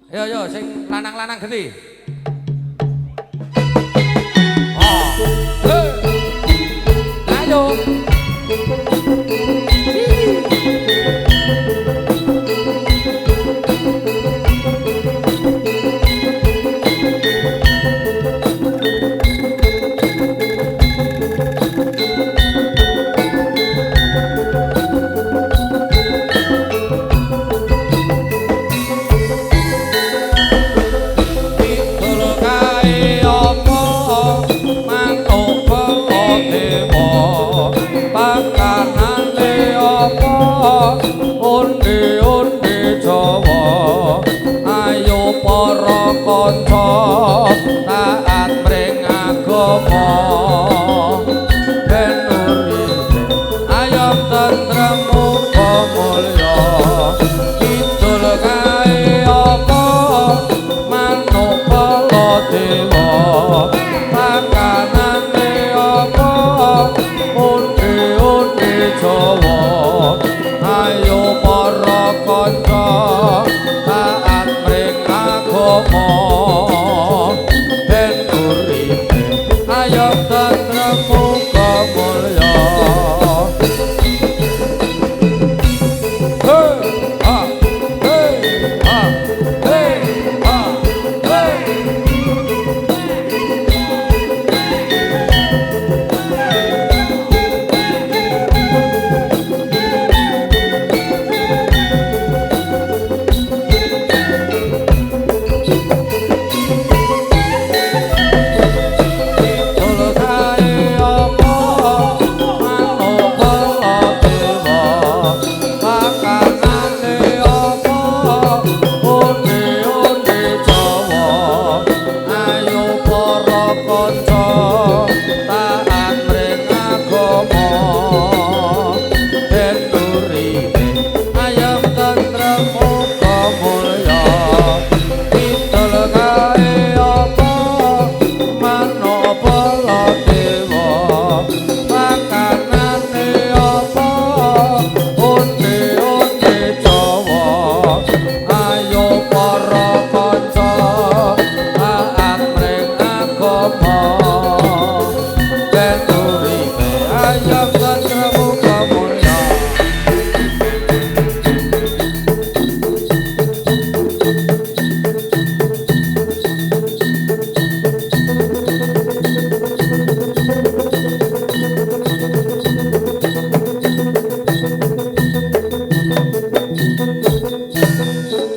Yo yo sing lanang-lanang genti. Oh. Hey. Ayo. Kidul kae apa manuk Baladewa, pakanane apa onde-onde Jawa. Ayo para kanca taat mring agama, ben uripe ayom tentrem uga mulya. Kidul kae apa manuk Baladewa, pakanane apa onde-onde Jawa. Ayo para kanca